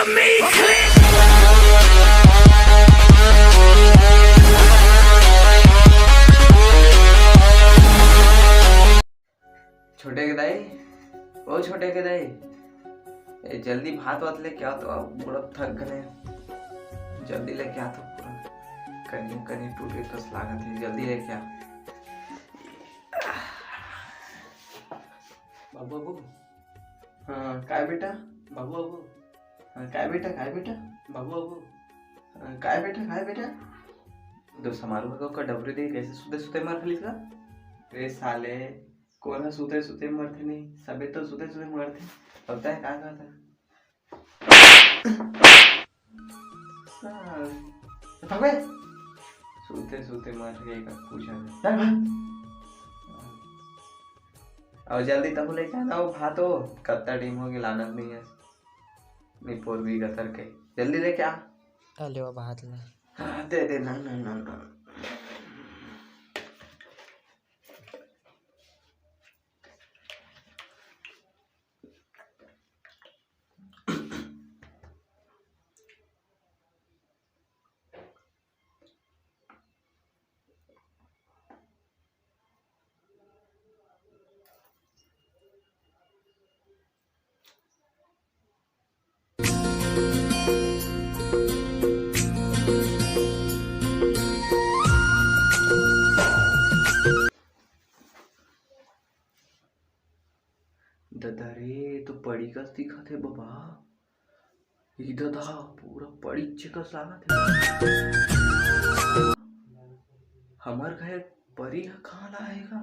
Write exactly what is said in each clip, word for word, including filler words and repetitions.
छोटे के दाई, ओ छोटे के दाई, ए, जल्दी भात वात लेके आ तो, अब बड़ा थक गए। जल्दी लेके आ तो, पूरा कनिया कनिया टूटे कस लागत है। जल्दी लेके आ। बाबू, बाबू। हाँ, काय बेटा? बाबू, बाबू। हाँ, काय बेटा, काय बेटा? बाबू, बाबू। हाँ, काय बेटा, काय बेटा? दो समारू का डबरी दे, कैसे सुते सुते मर खलिस का? रे साले, कोन ह सुते सुते मरथे नहीं, सबे तो सुते सुते मरथे। अब तय का कहता? साले, भाग बे। सुते सुते मरथे का पूछा। चल भाग। अब जल्दी तब लेके आना वो भात हो, कत्ता टाइम हो गया, लानत नहीं है। नहीं पोर भी गतर के। जल्दी लेके आ। आ लेवा भात ला। हाँ, दे दे, ना, ना, ना, ना। ददा रे, तो पड़ी कस दिखत हे बबा। ई ददा, पूरा पड़ी चिकस लागत हे। हमर घर परी ह कहाँ ला आएगा?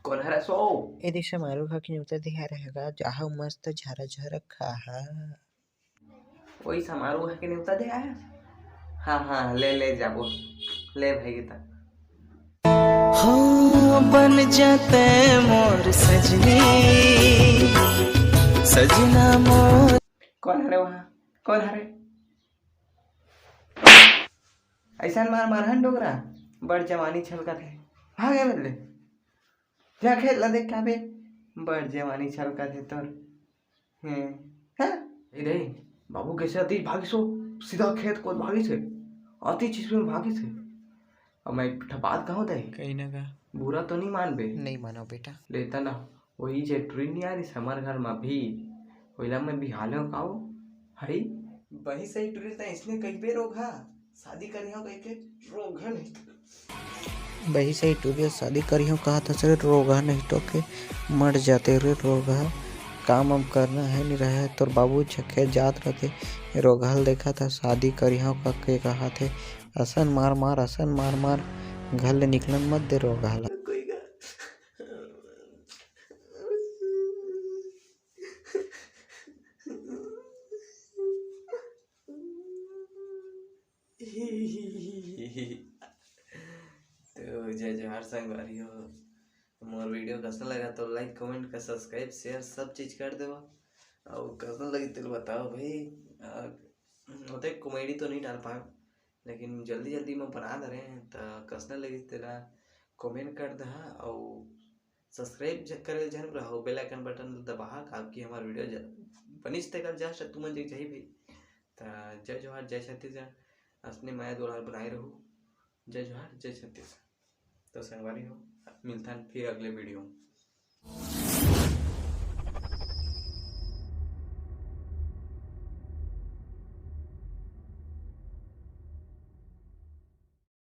कोन हरा सो? एदे समारू ह के नेवता दिहा रहेगा, जाहा मस्त झरा झरा खाहा। वही समारू ह के नेवता दे आया। हाँ, हाँ, ले, ले जाबो। ले भाई गीता। हो बन जाते मोर सजनी, सजना मोर। कोन हरे वहाँ? कोन हरे? ऐसा मार मार हन डोकरा, बड़ जवानी छलकत हे। भागे बदले। जा खेत ला देख के आबे, बड़ जवानी छलकत हे तोर। हैं? हैं? ए रे, बाबू कैसे अति भागिस हो, सीधा खेत कोत भागिस हे, अति चीज में भागिस हे। अब मैं एक ठा बात कहूँ दे, कहीं ना का। बुरा तो नहीं मानबे? नहीं मानो बेटा। लेता ना, वही जे टुरी नहीं आ रही हमर घर में भी, वहीला मैं बिहाले हो काओ, हई। बही सही टुरी त इसने कहिबे रोगहा, शादी करिहो कह के रोगहा नहीं। बही सही टुरी शादी करिहो कहा था सर, रोगहा नहीं तो के मर जाते रे रोगहा। काम वाम करना है नहीं रहे, तोर बाबू छखे जात रहते, रोगहा ल देखा था शादी करिहो कह के कहा थे। असन मार मार, असन मार मार, घर ले निकलन मत दे रोगहा ला। तो जय जोहार संगवारी हो, मोर video कैसा लगा तो like, comment का, subscribe, share सब चीज कर देवा। और कैसा लगी तेल बताओ भाई। और ओते comedy तो नहीं डाल पाए, लेकिन जल्दी जल्दी में बना दे रहे हैं, तो कैसा लगी तेला comment कर दहा। और subscribe ज-, करे झन रहो, bell icon button दबाहा, काबर कि हमार video ज-, बनिस तेकर just तुमन जग जाही भी। त जय जोहार, जय छत्तीसगढ़, असने मया दुलार बनाए रहू। जय जोहार, जय छत्तीसगढ़। तो संगवारी हो, मिलथन फिर अगले video में।